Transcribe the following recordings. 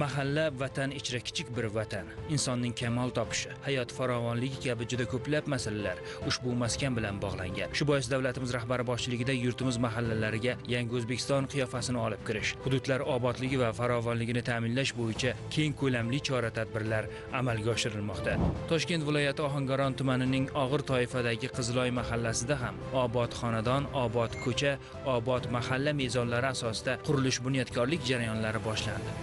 Mahalla vatan ichra kichik bir vatan. Insonning kamol topishi, hayot farovonligi kabi juda ko'plab masalalar ushbu maskan bilan bog'langan. Shu bois davlatimiz rahbari boshchiligida yurtimiz mahallalariga yangi O'zbekiston qiyofasini olib kirish, hududlar obodligi va farovonligini ta'minlash bo'yicha keng ko'lamli chora-tadbirlar amalga oshirilmoqda. Toshkent viloyati Ohangaron tumanining og'ir toifadagi Qiziloy mahallasida ham obod xonadon, obod ko'cha, obod mahalla mezonlari asosida qurilish bunyodkorlik jarayonlari boshlandi.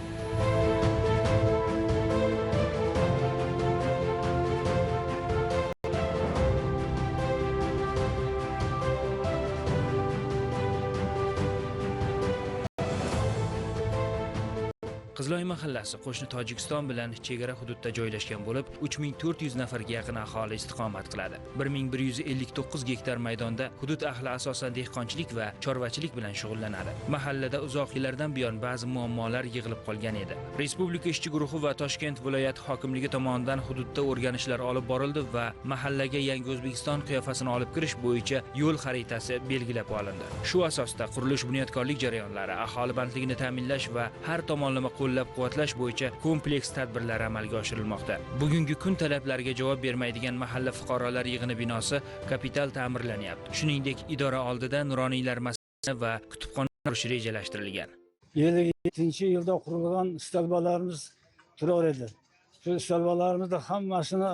Qiziloy mahallasi qo'shni Tojikiston bilan chegara hududda joylashgan bo'lib, 3400 nafarga yaqin aholi istiqomat qiladi. 1159 gektar maydonda hudud ahli asosan dehqonchilik va chorvachilik bilan shug'ullanadi. Mahallada uzoq yillardan buyon ba'zi muammolar yig'ilib qolgan edi. Respublika ishchi guruhi va Toshkent viloyat hokimligi tomonidan hududda o'rganishlar olib borildi va mahallaga yangi O'zbekiston qiyofasini olib kirish bo'yicha yo'l xaritasi belgilab olindi. Shu asosda qurilish bunyodkorlik jarayonlari, aholi bandligini ta'minlash va har tomonlama qo'llab-quvvatlash bo'yicha kompleks tadbirlar amalga oshirilmoqda. Bugungi kun talablariga javob bermaydigan mahalla fuqarolar yig'ini binosi kapital ta'mirlanyapti. Shuningdek, idora oldida nuroniylar maskani va kutubxona qurish rejalashtirilgan. 57-yilda qurilgan istalbalarimiz turar edi. Shu istalbalarimizni hammasini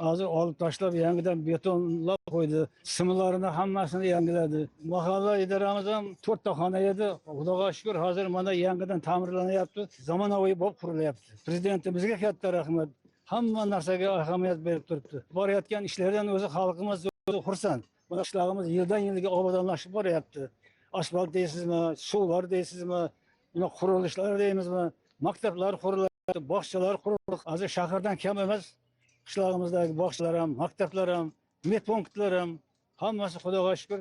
hozir olib tashlab yangidan betonlab qo'ydi. Simlarini hammasini yangiladi. Mahalla idoramiz ham 4 ta xona edi. Xudoga shukr, hozir mana yangidan ta'mirlanyapti. Zamonaviy bo'lib qurilyapti. Prezidentimizga katta rahmat. Hamma narsaga ahamiyat berib turibdi. Borayotgan ishlardan o'zi xalqimiz o'zi xursand. Mana qishlog'imiz yildan yilga obodonlashib boryapti. Asfalt deysizmi, suvlar deysizmi, buni qurilishlar deymizmi, maktablar qurilyapti, bog'chalar qurildi. Hozir shahardan kam emas. Qishlog'imizdagi bog'chalar ham, maktablar ham, medpunktlar ham hammasi Xudoga shukr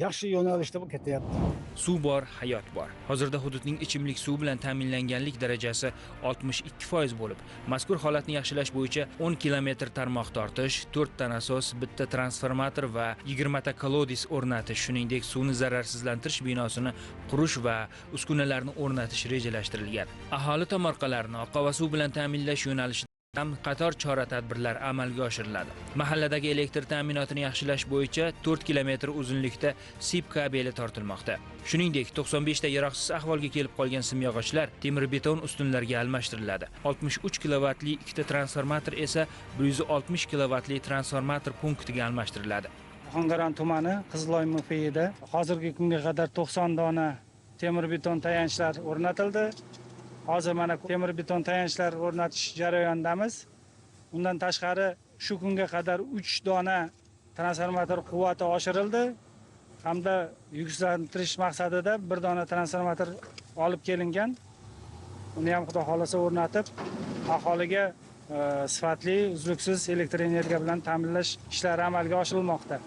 yaxshi yo'nalishda ketyapti. Suv bor, hayot bor. Hozirda hududning ichimlik suvi bilan ta'minlanganlik darajasi 62% bo'lib, mazkur holatni yaxshilash bo'yicha 10 kilometr tarmoq tortish, 4 ta nasos, 1 ta transformator va 20 ta kolodis o'rnatish, shuningdek suvni zararsizlantirish binosini qurish va uskunalarni o'rnatish rejalashtirilgan. Aholi tomorqalarini oqova suv bilan ta'minlash yo'nalishida ham qator chora-tadbirlar amalga oshiriladi. Mahalladagi elektr ta'minotini yaxshilash bo'yicha 4 kilometr uzunlikda sip kabeli tortilmoqda. Shuningdek, 95 ta yaroqsiz ahvolga kelib qolgan simyog'ochlar temir-beton ustunlarga almashtiriladi. 63 kilovatli 2 ta transformator esa 160 kilovatli transformator punktiga almashtiriladi. Ohangaron tumani Qiziloy MFIda hozirgi kunga qadar 90 dona temir-beton tayanchlar o'rnatildi. Hozir mana temir-beton tayanchlar o'rnatish jarayonidamiz. Undan tashqari shu kunga qadar 3 dona transformator quvvati oshirildi hamda yuksantirish maqsadida 1 dona transformator olib kelingan. Uni ham Xudo xolasa o'rnatib, aholiga sifatli, uzluksiz elektr energiya bilan ta'minlash ishlari amalga oshirilmoqda.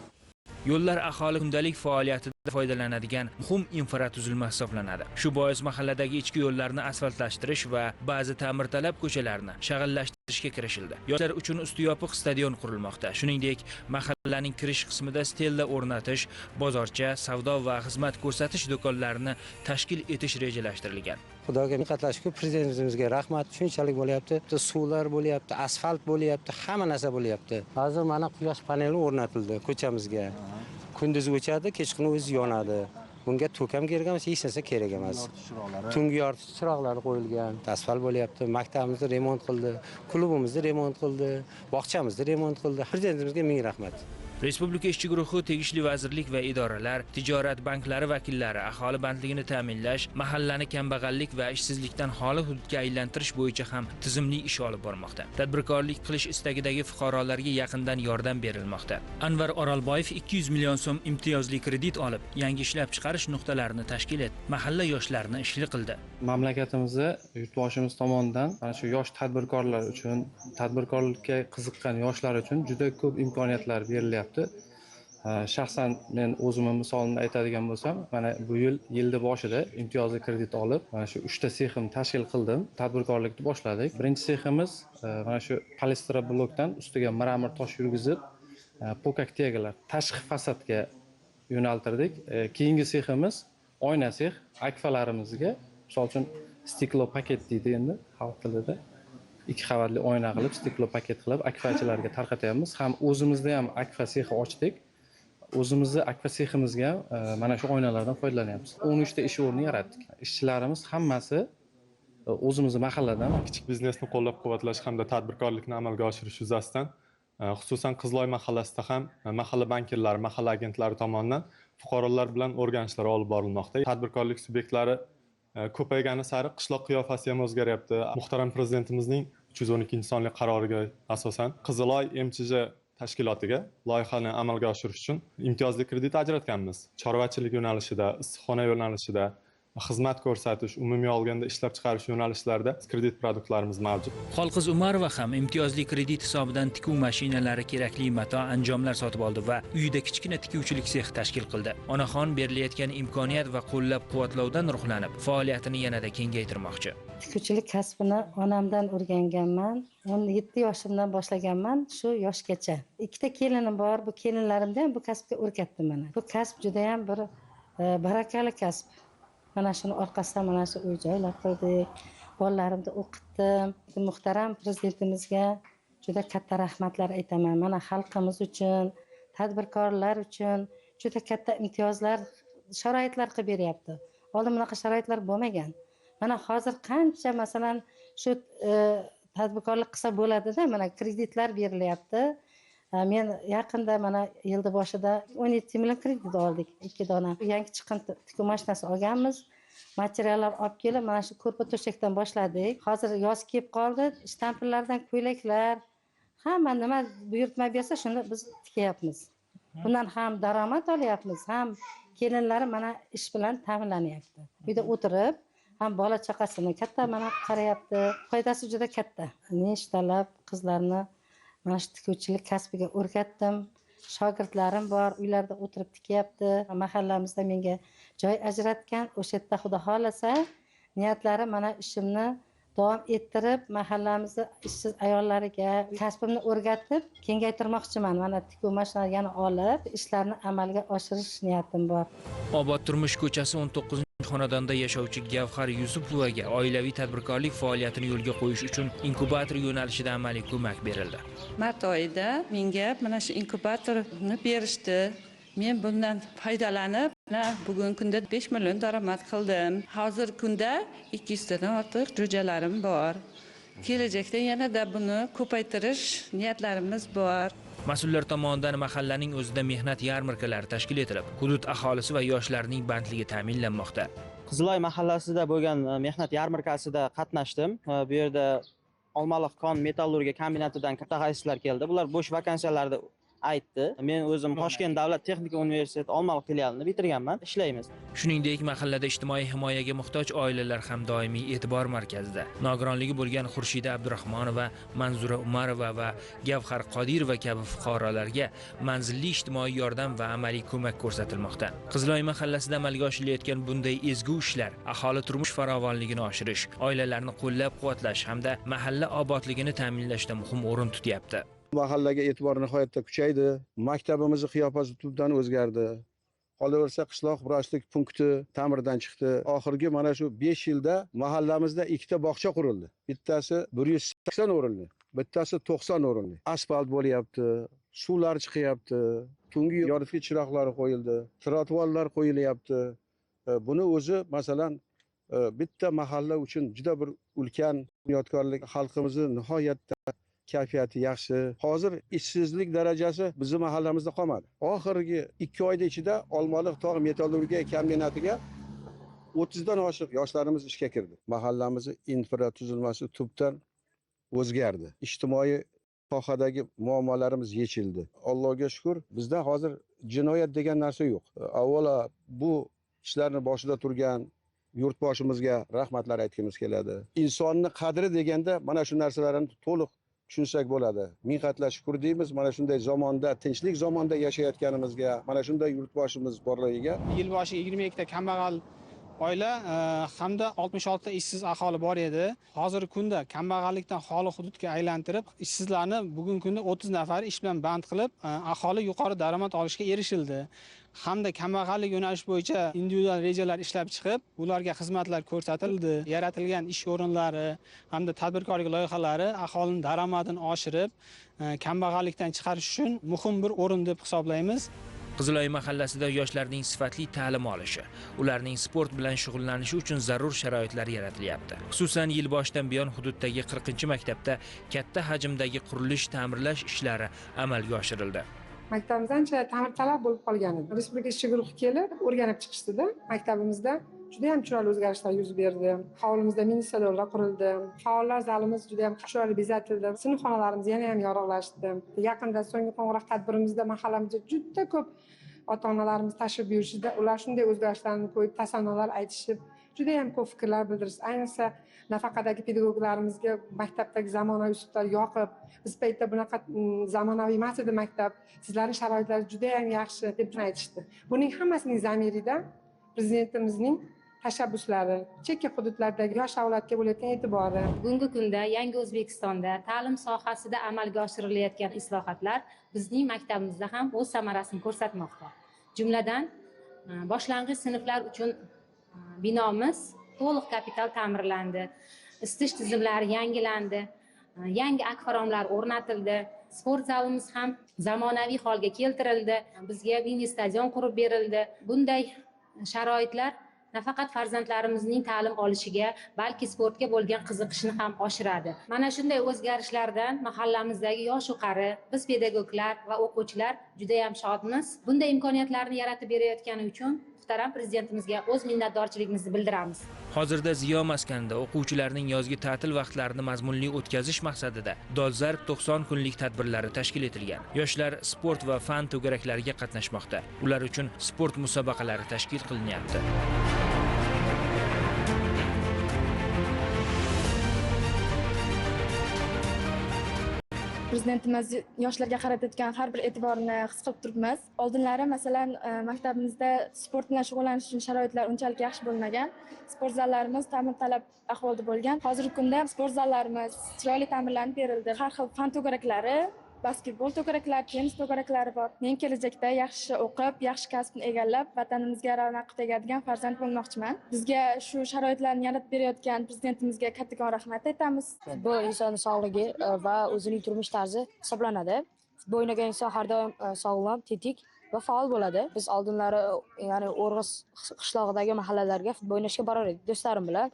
Yo'llar aholi kundalik faoliyatida foydalanadigan muhim infratuzilma hisoblanadi. Shu bois mahalladagi ichki yo'llarni asfaltlashtirish va ba'zi ta'mirtalab ko'chalarni shag'allashtirishga kirishildi. Yoshlar uchun usti yopiq stadion qurilmoqda. Shuningdek, mahallaning kirish qismida stella o'rnatish, bozorcha, savdo va xizmat ko'rsatish do'konlarini tashkil etish rejalashtirilgan. Xudoga ming qatla shukr, prezidentimizga rahmat. Shunchalik bo'lyapti. Suvlar bo'lyapti, asfalt bo'lyapti, hamma narsa bo'lyapti. Hozir mana quyosh paneli o'rnatildi ko'chamizga. Kunduz o'chadi, kechqurun o'zi yonadi. Bunga tok ham kerak emas, hech narsa kerak emas. Tungi yoritish chiroqlari qo'yilgan, asfalt bo'lyapti, maktabimizni remont qildi, klubimizni remont qildi, bog'chamizni remont qildi. Prezidentimizga ming rahmat. Respublika ishchi guruhi tegishli vazirlik va idoralar, tijorat banklari vakillari aholi bandligini ta'minlash, mahallani kambag'allik va ishsizlikdan xoli hududga aylantirish bo'yicha ham tizimli ish olib bormoqda. Tadbirkorlik qilish istagidagi fuqarolarga yaqindan yordam berilmoqda. Anvar Orolboyev 200 million so'm imtiyozli kredit olib, yangi ishlab chiqarish nuqtalarini tashkil etdi. Mahalla yoshlarini ishli qildi. Mamlakatimizda yurtboshimiz tomonidan mana shu yosh tadbirkorlar uchun, tadbirkorlikka qiziqqan yoshlar uchun juda ko'p imkoniyatlar berilyapti. Shaxsan men o'zimni misolimni aytadigan bo'lsam, mana bu yil yilni boshida imtiyozli kredit olib, mana shu 3 ta seximni tashkil qildim, tadbirkorlikni boshladik. Birinchi seximiz mana shu palestra blokdan ustiga mramor tosh yurgizib, pokak tegalar tashqi fasadga yo'naltirdik. Keyingi seximiz oyna sex, akfalarimizga, misol uchun Steklo paket deydi endi xalq tilida. 2 qavatli oyna qilib, steklo paket qilib akfachilarga tarqatyapmiz. Ham o'zimizda ham akfa sexi ochdik. O'zimizni akfa seximizga ham mana shu oynalardan foydalanyapmiz. 13 ta ish o'rni yaratdik. Ishchilarimiz hammasi o'zimizni mahalladan. Kichik biznesni qo'llab-quvvatlash hamda tadbirkorlikni amalga oshirish yuzasidan, xususan Qiziloy mahallasida ham mahalla bankirlari, mahalla agentlari tomonidan fuqarolar bilan o'rganishlar olib borilmoqda. Tadbirkorlik subyektlari ko'paygani sari qishloq qiyofasi ham o'zgaryapti. Muhtaram prezidentimizning 312-sonli qaroriga asosan Qiziloy MCJ tashkilotiga loyihani amalga oshirish uchun imtiyozli kredit ajratganmiz. Chorvachilik yo'nalishida, issiqxona yo'nalishida, xizmat ko'rsatish, umumiy olganda ishlab chiqarish yo'nalishlarida kredit produktlarimiz mavjud. Xolqiz Umarova ham imtiyozli kredit hisobidan tikuv mashinalari, kerakli mato, anjomlar sotib oldi va uyida kichkina tikuvchilik sexi tashkil qildi. Onaxon berilayotgan imkoniyat va qo'llab-quvvatlovdan ruhlanib, faoliyatini yanada kengaytirmoqchi. Tikuvchilik kasbini onamdan o'rganganman. 17 yoshimdan boshlaganman shu yoshgacha. 2 ta kelinim bor, bu kelinlarimni ham bu kasbga o'rgatdim mana. Bu kasb juda ham bir barakali kasb. Mana shuni orqasidan mana shu uy joylar qildik, bolalarimni o'qitdim. Muhtaram prezidentimizga juda katta rahmatlar aytaman. Mana xalqimiz uchun, tadbirkorlar uchun juda katta imtiyozlar, sharoitlar qilib beryapti. Oldin bunaqa sharoitlar bo'lmagan. Mana hozir qancha masalan shu tadbirkorlik qilsa bo'ladida, mana kreditlar berilyapti. Men yaqinda mana yilni boshida 17 million kredit oldik, 2 dona. Yangi chiqqan tikuv mashinasi olganmiz. Materiallar olib kelib, mana shu ko'rpa to'shakdan boshladik. Hozir yoz kelib qoldi, shtampillardan ko'ylaklar, hamma nima buyurtma bersa shuni biz tikyapmiz. Bundan ham daromad olyapmiz, ham kelinlarim mana ish bilan ta'minlanyapti. Uyda o'tirib ham bola chaqasini katta mana qarayapti. Foydasi juda katta. Nechtalab qizlarni mana shu tikuvchilik kasbiga o'rgatdim. Shogirdlarim bor, uylarda o'tirib tikyapti. Mahallamizda menga joy ajratgan. O'sha yerda xudo xohlasa niyatlari mana ishimni davom ettirib, mahallamizni ishsiz ayollariga kasbimni o'rgatib, kengaytirmoqchiman. Mana tikuv mashinalari yana olib, ishlarni amalga oshirish niyatim bor. Obod turmush ko'chasi 19 xonadonda yashovchi Gavhar Yusupovaga oilaviy tadbirkorlik faoliyatini yo'lga qo'yish uchun inkubator yo'nalishida amaliy ko'mak berildi. Mart oyida menga mana shu inkubatorni berishdi. Men bundan foydalanib, mana bugungi kunda 5 million daromad qildim. Hozirgi kunda 200 tadan ortiq jo'jalarim bor. Kelajakda yanada buni ko'paytirish niyatlarimiz bor. Mas'ullar tomonidan mahallaning o'zida mehnat yarmarkalari tashkil etilib, hudud aholisi va yoshlarining bandligi ta'minlanmoqda. Qiziloy mahallasida bo'lgan mehnat yarmarkasida qatnashdim. Bu yerda Olmaliq kon metallurgiya kombinatidan mutaxassislar keldi. Bular bo'sh vakansiyalarni aytdi. Men o'zim Toshkent davlat texnika universiteti Olmaliq filialini bitirganman. Ishlaymiz. Shuningdek, mahallada ijtimoiy himoyaga muhtoj oilalar ham doimiy e'tibor markazida. Nogironligi bo'lgan Xurshida Abdurahmonova, Manzura Umarova va Gavhar Qodirova kabi fuqarolarga manzilli ijtimoiy yordam va amaliy ko'mak ko'rsatilmoqda. Qiziloy mahallasida amalga oshirilayotgan bunday ezgu ishlar aholi turmush farovonligini oshirish, oilalarni qo'llab-quvvatlash hamda mahalla obodligini ta'minlashda muhim o'rin tutyapti. Mahallaga e'tibor nihoyatda kuchaydi. Maktabimizni qiyofasi tubdan o'zgardi. Qolaversa qishloq vrachlik punkti ta'mirdan chiqdi. Oxirgi mana shu 5 yilda mahallamizda 2 ta bog'cha qurildi. Bittasi 180 o'rinli, bittasi 90 o'rinli. Asfalt bo'lyapti, suvlar chiqyapti, tungi yoritgich chiroqlari qo'yildi, trotuarlar qo'yilyapti. Buni o'zi masalan bitta mahalla uchun juda bir ulkan bunyodkorlik. Xalqimizni nihoyatda kayfiyati yaxshi. Hozir ishsizlik darajasi bizning mahallamizda qolmadi. Oxirgi 2 oyda ichida Olmaliq tog' metallurgiya kombinatiga 30 dan oshiq yoshlarimiz ishga kirdi. Mahallamizni infratuzilmasi tubdan o'zgardi. Ijtimoiy sohadagi muammolarimiz yechildi. Allohga shukr, bizda hozir jinoyat degan narsa yo'q. Avvalo bu ishlarni boshida turgan yurtboshimizga rahmatlar aytgimiz keladi. Insonni qadri deganda mana shu narsalarni to'liq tushunsak bo'ladi. Ming qatla shukr deymiz mana shunday zamonda, tinchlik zamonda yashayotganimizga, mana shunday yurtboshimiz borligiga. Yil boshiga 22 ta kambag'al oila hamda 66 ta ishsiz aholi bor edi. Hozirgi kunda kambag'allikdan xoli hududga aylantirib, ishsizlarni bugungi kunda 30 nafari ish bilan band qilib, aholi yuqori daromad olishga erishildi. Hamda kambag'allik yo'nalishi bo'yicha individual rejalar ishlab chiqib, ularga xizmatlar ko'rsatildi. Yaratilgan ish o'rinlari hamda tadbirkorlik loyihalari aholining daromadini oshirib, kambag'allikdan chiqarish uchun muhim bir o'rin deb hisoblaymiz. Qiziloy mahallasida yoshlarning sifatli ta'lim olishi, ularning sport bilan shug'ullanishi uchun zarur sharoitlar yaratilyapti. Xususan, yil boshidan buyon hududdagi 40-maktabda katta hajmdagi qurilish ta'mirlash ishlari amalga oshirildi. Maktabimiz ancha ta'mirtalab bo'lib qolgan edi. Respublika ishchi guruhi kelib, o'rganib chiqishdida. Maktabimizda juda ham chiroyli o'zgarishlar yuz berdi. Hovlimizda mini stadionlar qurildi. Faollar zalimiz juda ham chiroyli bezatildi. Sinfxonalarimiz yana ham yorug'lashdi. Yaqinda so'nggi qo'ng'iroq tadbirimizda mahallamizda juda ko'p ota-onalarimiz tashrif buyurishdi. Ular shunday o'zgarishlarni ko'rib, tasannolar aytishib, juda ham ko'p fikrlar bildirishdi. Ayniqsa nafaqadagi pedagoglarimizga maktabdagi zamonaviy uslublar yoqib, biz paytda bunaqa zamonaviy emas edi maktab, sizlarning sharoitlaringiz juda ham yaxshi deb aytishdi. Buning hammasining zamirida prezidentimizning tashabbuslari, chekka hududlardagi yosh avlodga bo'layotgan e'tibori. Bugungi kunda yangi O'zbekistonda ta'lim sohasida amalga oshirilayotgan islohotlar bizning maktabimizda ham o'z samarasini ko'rsatmoqda. Jumladan, boshlang'ich sinflar uchun binomiz to'liq kapital ta'mirlandi, isitish tizimlari yangilandi, yangi akvaromlar o'rnatildi, sport zalimiz ham zamonaviy holga keltirildi, bizga mini stadion qurib berildi. Bunday sharoitlar nafaqat farzandlarimizning ta'lim olishiga, balki sportga bo'lgan qiziqishini ham oshiradi. Mana shunday o'zgarishlardan mahallamizdagi yosh u qari, biz pedagoglar va o'quvchilar juda ham shodmiz. Bunday imkoniyatlarni yaratib berayotgani uchun muhtaram prezidentimizga o'z minnatdorchiligimizni bildiramiz. Hozirda Ziyo maskanida o'quvchilarning yozgi ta'til vaqtlarini mazmunli o'tkazish maqsadida dolzarb 90 kunlik tadbirlari tashkil etilgan. Yoshlar sport va fan to'garaklariga qatnashmoqda. Ular uchun sport musobaqalari tashkil qilinyapti. Prezidentimiz yoshlarga qaratayotgan har bir e'tiborini his qilib turibmiz. Oldinlari, masalan, maktabimizda sport bilan shug'ullanish uchun sharoitlar unchalik yaxshi bo'lmagan. Sport zallarimiz ta'mirtalab ahvolda bo'lgan. Hozirgi kunda sport zallarimiz chiroyli ta'mirlanib berildi. Har xil fan to'garaklari, basketbol to'garaklari, tennis to'garaklari bor. Men kelajakda yaxshi o'qib, yaxshi kasbni egallab, vatanimizga ravnaq tegadigan farzand bo'lmoqchiman. Bizga shu sharoitlarni yaratib berayotgan prezidentimizga kattakon rahmat aytamiz. Futbol insonning sog'ligi va o'zining turmush tarzi hisoblanadi. Futbol o'ynagan inson har doim sog'lom, tetik va faol bo'ladi. Biz oldinlari, ya'ni O'rg'is qishlog'idagi mahallalarga futbol o'ynashga borar edik do'stlarim bilan.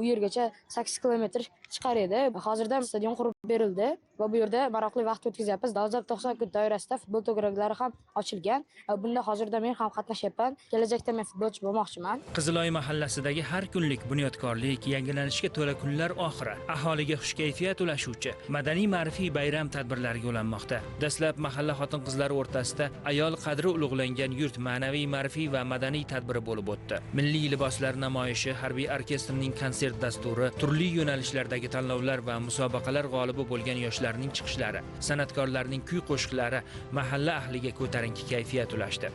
U yergacha 8 kilometr chiqar edi. Hozirda stadion qurib berildi va bu yerda maroqli vaqt o'tkazyapmiz. Dolzarb 90 kun doirasida futbol to'garaklari ham ochilgan. Bunda hozirda men ham qatnashyapman. Kelajakda men futbolchi bo'lmoqchiman. Qiziloy mahallasidagi har kunlik bunyodkorlik, yangilanishga to'la kunlar oxiri aholiga xushkayfiyat ulashuvchi madaniy-ma'rifiy bayram tadbirlariga ulanmoqda. Dastlab mahalla xotin-qizlari o'rtasida ayol qadri ulug'langan yurt ma'naviy, ma'rifiy va madaniy tadbiri bo'lib o'tdi. Milliy liboslar namoyishi, harbiy orkestrning konsert dasturi, turli yo'nalishlardagi tanlovlar va musobaqalar g'olibi bo'lgan yoshlarning chiqishlari, san'atkorlarning kuy-qo'shiqlari mahalla ahliga ko'tarinki kayfiyat ulashdi.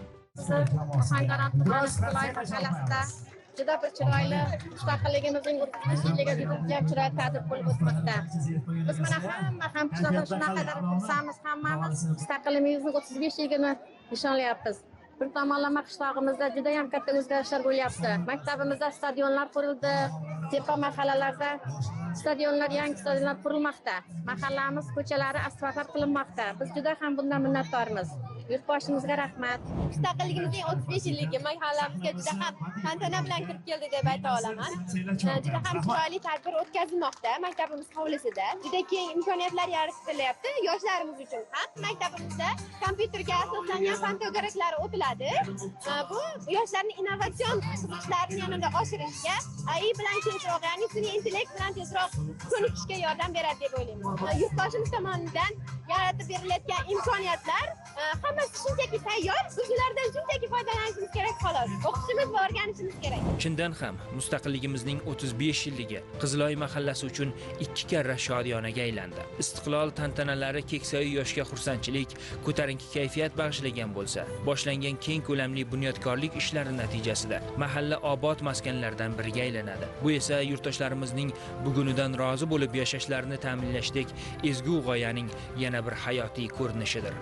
Ohangaron tumani Qiziloy mahallasida juda bir chiroyli mustaqilligimizning 35 yilligiga juda chiroyli tadbir bo'lib o'tmoqda. Biz mana hamma hamqishloqlar shunaqa xursandmiz, hammamiz mustaqilligimizning 35 yilligini nishonlayapmiz. Bir tomonlama qishlog'imizda juda ham katta o'zgarishlar bo'lyapti. Maktabimizda stadionlar qurildi, tepa mahallalarda stadionlar, yangi stadionlar qurilmoqda. Mahallamiz ko'chalari asfaltlar qilinmoqda. Biz juda ham bundan minnatdormiz. Yurtboshimizga rahmat. Mustaqilligimizning 35 yilligi mahallamizga juda ham tantana bilan kirib keldi deb ayta olaman. Juda ham chiroyli tadbir o'tkazilmoqda maktabimiz hovlisida. Juda keng imkoniyatlar yaratilyapti yoshlarimiz uchun ham. Maktabimizda kompyuterga asoslangan fan to'garaklari o'tiladi. Bu yoshlarning innovatsion qiziqishlarini yanada oshirishga, AI bilan tezroq, ya'ni sun'iy intellekt bilan tezroq ko'nikishga yordam beradi deb o'ylayman. Yurtboshimiz tomonidan yaratib berilayotgan imkoniyatlar hammasi shunchaki tayyor, biz ulardan shunchaki foydalanishimiz kerak xolos. O'qishimiz va o'rganishimiz kerak. Chindan ham mustaqilligimizning 35 yilligi Qiziloy mahallasi uchun 2 karra shodiyonaga aylandi. Istiqlol tantanalari keksayu yoshga xursandchilik, ko'tarinki kayfiyat bag'ishlagan bo'lsa, boshlangan keng ko'lamli bunyodkorlik ishlari natijasida mahalla obod maskanlardan biriga aylanadi. Bu esa yurtdoshlarimizning bugunidan rozi bo'lib yashashlarini ta'minlashdek ezgu g'oyaning yana bir hayotiy ko'rinishidir.